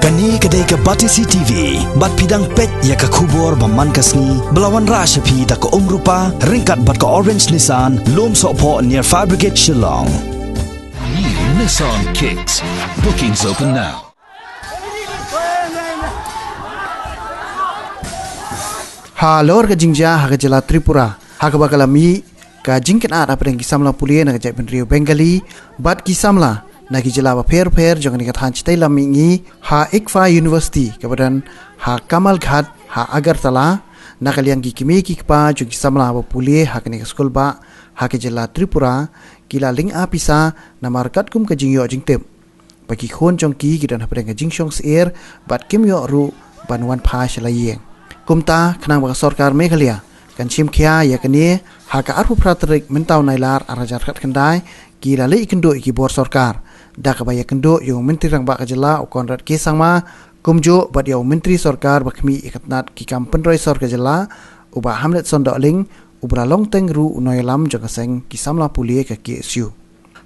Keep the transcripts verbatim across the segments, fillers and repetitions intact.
Kane ka dei ka Batesi T V, bad phi dang peit ïa ka khubor ba man ka sngi, ba la wanrah sha phi da ka Umrupa, ryngkat bad ka Orange Nissan, Lumsohphoh near Fire Brigade Shillong. New Nissan Kicks. Bookings open now. Halor ka jingjia ha ka jylla Tripura, ha kaba ka la mih ka jingkynad hapdeng ki samla pule na ka jaitbynriew Bengali bad ki samla na ki jylla bapher bapher jong kane ka thaiñ shatei lam mihngi, ha ICFAI University kaba don ha Kamalghat ha Agartala, na ka liang ki kmie ki kpa jong ki samla ba pule ha kane ka skulbah ha ka jylla Tripura ki la lynga pisa namar katkum ka jingïoh jingtip ba ki khun jong ki ki don hapdeng ka jingshong syier bad kim ïoh ruh ban wan phai sha la ïing. Kumta, khnang ba ka sorkar Meghalaya kan shim khia ïa kane, ha ka arphew phra tarik mynta u Nailar ar hajar khatkhyndai, ki la leit ïakynduh ïa ki bor sorkar da kaba ïakynduh ïa u Myntri Rangbah ka jylla u Conrad K Sangma, kumjuh bad ïa u Myntri Sorkar ba khmih ïa ka tnat ki kam pynroi sor ka jylla, u Bah Hamletson Dohling, uba la long teng ruh u nongïalam jong ka seng ki samla pule ka K S U.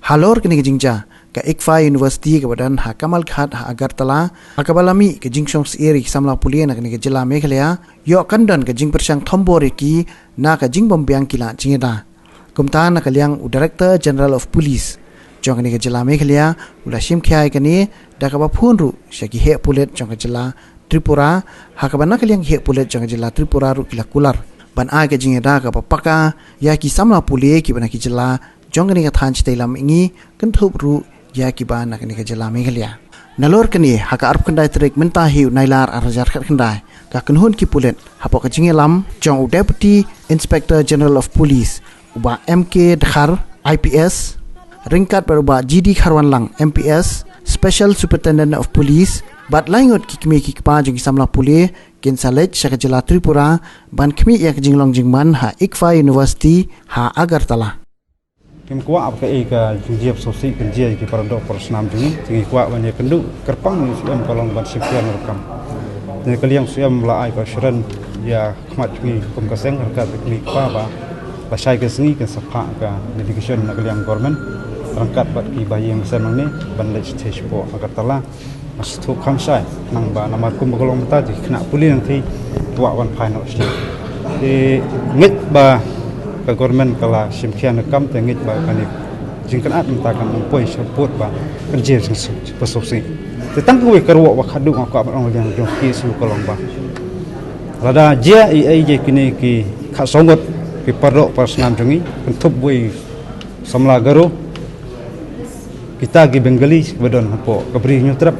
Halor kane ka jingjia, ka ICFAI University kaba don ha Kamalghat ha Agartala, ha kaba la mih ka jingshong syier ïa ki samla pule na kane ka jylla Meghalaya, ïoh kan don ka jingpyrshang thombor ïa ki na ka jingbymbiang ki lad jingïada. Kumta, na ka liang u Director General of Police jong kane ka jylla Meghalaya u la shim khia ïa kane da kaba phone ruh sha ki heh pulit jong ka jylla Tripura, ha kaba na ka liang ki heh pulit jong ka jylla Tripura ruh ki la kular ban ai ka jingïada kaba paka ïa ki samla pule kiba na ki jylla jong kane ka thaiñ shatei lam mihngi, kynthup ruh ïa kiba na kane ka jylla Meghalaya. Nalor kane, ha ka arphew khyndai tarik mynta hi u Nailar ar hajar khatkhyndai, ka kynhun ki pulit hapoh ka jingïalam jong u Deputy Inspector General of Police, u Bah M K Dkhar, I P S, ryngkat bad u Bah G D Kharwanlang, M P S, Special Superintendent of Police, bad lai ngut ki kmie ki kpa jong ki samla pule, kin sa leit sha ka jylla Tripura ban khmih ïa ka jinglong jingman ha ICFAI University ha Agartala. Ngim kwah ba kaei ka jingjia ba sngewsih kan jia ïa ki para doh para snam jong ngi. Te ngi kwah ban ïakynduh kyrpang ïa u Syiem ka long ban shim khia na ka kam. Te ka liang u Syiem la ai ka assurance ïa khmat jong ngi kum ka seng ryngkat bad ki kmie ki kpa ba lashai ka sngi kan sa phah ka delegation na ka liang government ryngkat bad ki bahaïing sem nangne ban leit shathie shapoh Agartala. Nga sngewthuh kham shai, namar ba namar kum ba ka long mynta, ki khynnah pule nangtei kwah wan phai noh sha. Te ngeit ba ka government ka la shim khia na ka kam, te ngeit ba kane ka jingkynad mynta kan ym poi sha pud ba kan jia jingsngewsih. Te tang kawei ka ruh ba khadduh nga kwah ban ong liang jong ki shu ka long ba lada jia ei ei ïa kine ki khatsaw ngut ki para doh para snam jong ngi, kynthup bad u samla Garo, kita ki Bengali kiba don hapoh ka Bri Hynñiewtrep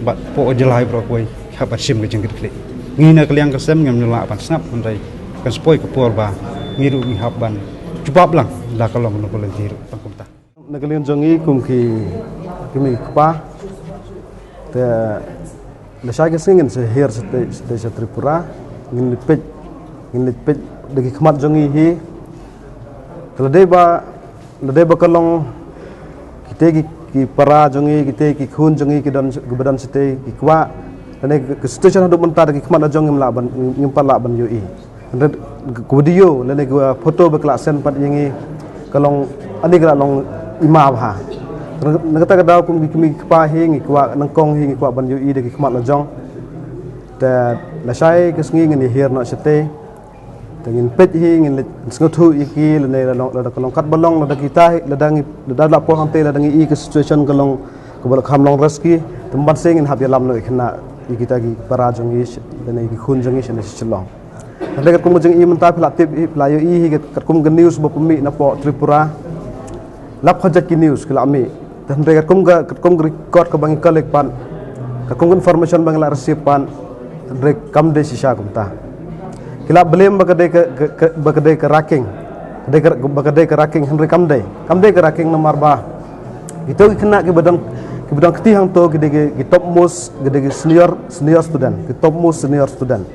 bad hapoh ka jylla baroh kawei, ki hap ban shim ka jingkitkhlieh. Ngi na ka liang ka sem ngim lah ban sngap, hynrei kan sa poi ka por ba ngi ruh ngi hap ban jubab lang, la ka long kano ka lynti ruh tang kumta. Na ka liang jong ngi kum ki kmie ki kpa, te lashai ka sngi ngin sa hiar shatei shatei sha Tripura, ngin leit peit, ngin leit peit da ki khmat jong ngi hi. Te lada ba, lada ba ka long kitei ki, ki para jong ngi, kitei ki khun jong ngi ki don, kiba don shatei ki kwah, lane ka situation haduh mynta da ki khmat la jong ngim lah ban, ngim pat lah ban ïohi. Hynrei ka video lane ka photo ba ki la send pat ïa ngi ka long, ani ka la long ima bha. Na kata ka daw kum ki kmie ki kpa hi ngi kwah, nyngkong hi ngi kwah ban ïohi da ki khmat la jong. Te lashai ka sngi ngin ïa hiar noh shatei. Te ngin peit hi, ngin leit sngewthuh ïa ki, lane lada long, lada ka long katba long, lada kita hi, lada ngi, lada la poi hangtei, lada ngi i ka situation ka long kaba la kham long risky, te mynta ngin hap ïalam noh ïa khynnah, ïa kita ki para jong ngi, lane ki khun jong ngi shane sha Shillong. Hynrei katkum ka jingïohi mynta phi la tip, phi la ïohi hi katkum ka news ba pynmih napoh Tripura. Lap ka jait ki news ki la mih. Te hynrei katkum ka, katkum ka record kaba ngi collect pat, katkum ka information ba ngi la receive pat, hynrei kam dei shisha kumta. Ki la blame ba ka dei ka, ka, ka, ba ka dei ka ragging. Ka dei ka, ba ka dei ka ragging, hynrei kam dei. Kam dei ka ragging namar ba kito ki khynnah kiba don, kiba don kti hangto ki dei ki, ki top most, ki dei ki senior, senior student, ki top most senior student.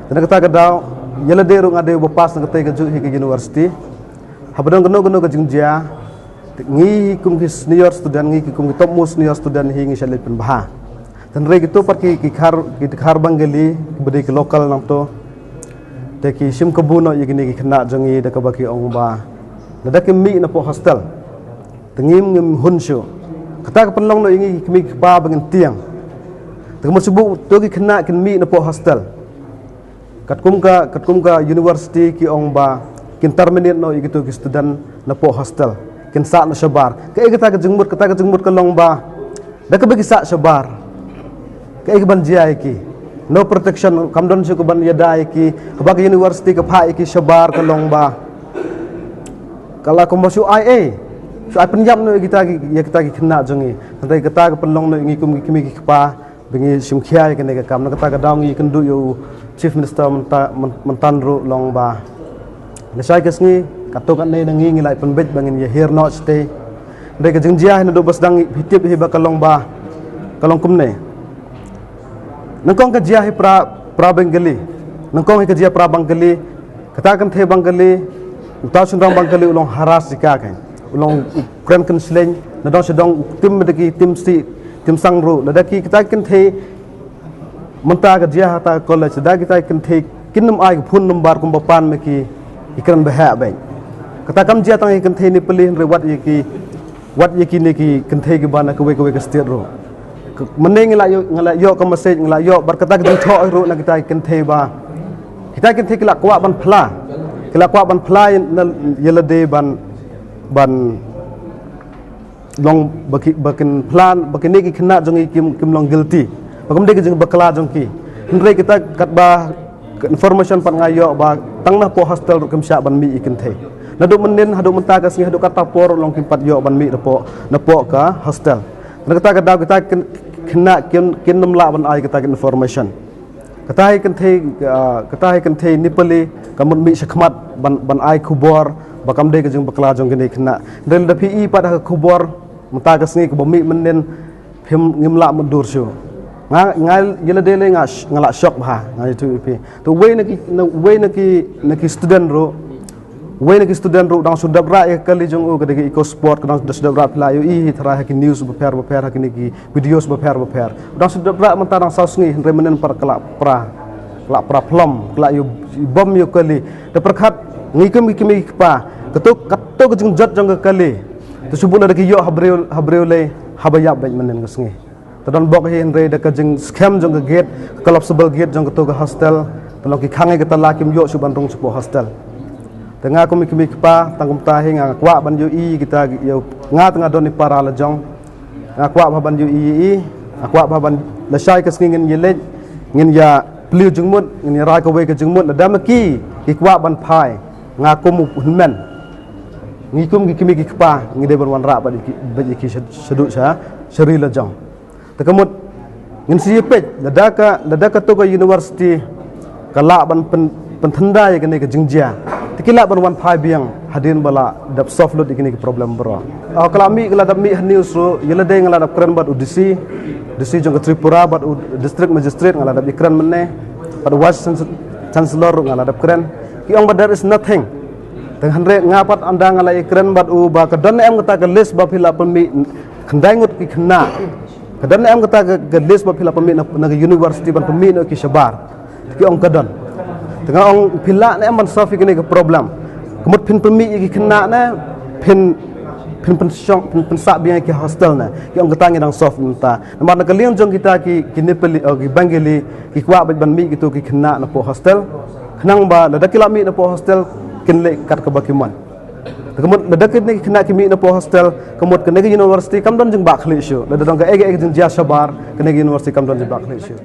Te na kata ka daw, ïa lade ruh nga dei uba pass na katei kajuh hi ka university. Haba don kano kano ka jingjia, ngi kum ki senior student, ngi ki kum ki top most senior student hi ngi shait leit pynbha. Te hynrei kito pat ki, ki Khar, ki Khar Bengali kiba dei ki local nangto, te ki shim kabu noh ïa kine ki khynnah jong ngi da kaba ki ong ba lada kim mih napoh hostel, te ngim, ngim hun shuh. Kata ka pynlong noh ïa ngi ki kmie ki kpa ba ngin tieng. Te ka mut shu buh to ki khynnah kin mih napoh hostel. Katkum ka, katkum ka university ki ong ba kin terminate noh ïa kito ki student napoh hostel. Kin sah noh shabar. Kaei kata ka jingmut, kata ka jingmut ka long ba da kaba ki sah shabar, kaei kaban jia ïa ki? No protection, kam don shuh kaban ïada ïa ki. Haba ka university ka phah ïa ki shabar ka long ba ka la kumba shu ai ei, shu ai pynïap noh ïa kita ki, ïa kita ki khynnah jong ngi. Hynrei kata ka pynlong noh ïa ngi kum ki kmie ki kpa ba ngi shim khia ïa kane ka kam. Na kata ka daw ngi kynduh ïa u Chief Minister mynta, myn-, mynta ruh long ba lashai ka sngi katto katne na ngi ngi la pynbeit ba ngin ïa hiar noh shatei. Hynrei ka jingjia hi naduh ba sdang hi tip hi ba ka long ba, ka long kumne. Nyngkong ka jia hi para, para Bengali. Nyngkong hi ka jia para Bengali. Kata ka kynthei Bengali, uta u shynrang Bengali u long harass ïa ka, u long u kren kynslem nadong shadong, u tim da ki tim sih tim sang ruh. Lada ki, kita ki kynthei mynta ka jia ha kata ka college, lada kita ki kynthei kin ym ai ka phone number kumba pan ma ki, ki kren ba heh beit. Kata kam jia tang ïa ki kynthei Nepali hynrei wat ïa ki, wat ïa kine ki kynthei kiba na kawei kawei ka state ruh. Ka, mynne ngi la ïoh, ngi la ïoh ka message, ngi la ïoh bad kata ka jingthoh ruh na kita ki kynthei ba kita ki kynthei ki la kwah ban phla, ki la kwah ban phla ïa, na, ïa lade ban, ban long ba ki, ba kin phla ba kine ki khynnah jong ngi kim, kim long guilty, ba kam dei ka jingbakla jong ki. Hynrei kita katba ka information pat nga ïoh ba tang napoh hostel ruh kim shah ban mih ïa ki kynthei. Naduh mynnin haduh mynta ka sngi haduh kata por ruh long kim pat ïoh ban mih napoh, napoh ka hostel. Na kata ka daw kita ki khynnah kin, kin ym lah ban ai kata ka information. Kata hi kynthei, ah, kata hi kynthei Nepali ka mut mih shakhmat ban, ban ai khubor ba kam dei ka jingbakla jong kine ki khynnah. Hynrei lada phi i pat ha ka khubor mynta ka sngi kaba mih mynnin, phim, ngim lah mutdur shuh. Nga, nga ïa lade lei nga sh-, nga la shock bha, nga ïathuh ïa phi. To uwei na ki, na, uwei na ki, na ki student ruh, uwei na ki student ruh u dang shu dap rah ïa ka kali jong u, ka dei ka Eco Sport, ka dang shu dap rah, phi la ïohi hi tharai ha ki news bapher bapher, ha kine ki videos bapher bapher. U dang shu dap rah mynta dang saw sngi, hynrei mynnin pat ka la pra, ka la pra phlom, ka la ïoh bom ïa u kali. Te pyrkhat ngi kum ki kmie ki kpa, kato, kato ka jingjot jong ka kali. Te shu buh lada ki ïoh ha briew, ha briew lei haba ïap beit mynnin ka sngi. Te don bok hi hynrei da ka jingskhem jong ka gate, ka collapsible gate jong kato ka hostel, te long ki khang ïa kata la kim ïoh shuh ban rung shapoh hostel. Te nga kum ki kmie ki kpa tang kumta hi nga kwah ban ïohi kita, ïa, nga te nga don i para la jong. Nga kwah bha ban ïohi, nga kwah bha ban lashai ka sngi ngin ïa leit, ngin ïa plie jingmut, ngin ïa rai kawei ka jingmut, lada ma ki ki kwah ban phai, nga kum u hynmen, ngi kum ki kmie ki kpa ngi dei ban wanrah bad ïa ki, bad ïa ki sha, shaduh sha, sha ri la jong. Te ka mut ngin sa ïa peit lada ka, lada kato ka university ka lah ban pyn, pynthynda ïa kane ka jingjia, te ki lah ban wan phai biang hadien ba la dep solve lut ïa kine ki problem baroh. Oh, ka la mih, ka la dep mih ha news ruh, ïa lade nga la dep kren bad u D C, D C jong ka Tripura bad u District Magistrate nga la dep ïa kren mynne, bad u Vice Chance-, Chancellor ruh nga la dep kren. Ki ong ba there is nothing. Te hynrei nga pat ynda nga la ïa kren bad u ba ka don ne em kata ka list ba phi la pynmih khyndai ngut ki khynnah. Ka don ne em kata ka, ka list ba phi la pynmih na, na ka university ban pynmih noh ki shabar. Te ki ong ka don. Te nga ong phi lah ne em ban solve ïa kane ka problem. Ka mut phin pynmih ïa ki khynnah ne phin, phin pynshong, phin pynsah biang ïa ki hostel ne. Ki ong kata ngi dang solve mynta. Namar na ka liang jong kita ki, ki Nepali, oh, ki Bengali, ki kwah beit ban mih kito ki khynnah napoh hostel. Khnang ba lada ki la mih napoh hostel kin leh kat kaba ki mon. Te ka mut lada kine ki khynnah ki mih napoh hostel, ka mut kane ka university kam don jingbakla shuh. Lada don kaei kaei ka jingjia shabar, kane ka university kam don jingbakla shuh.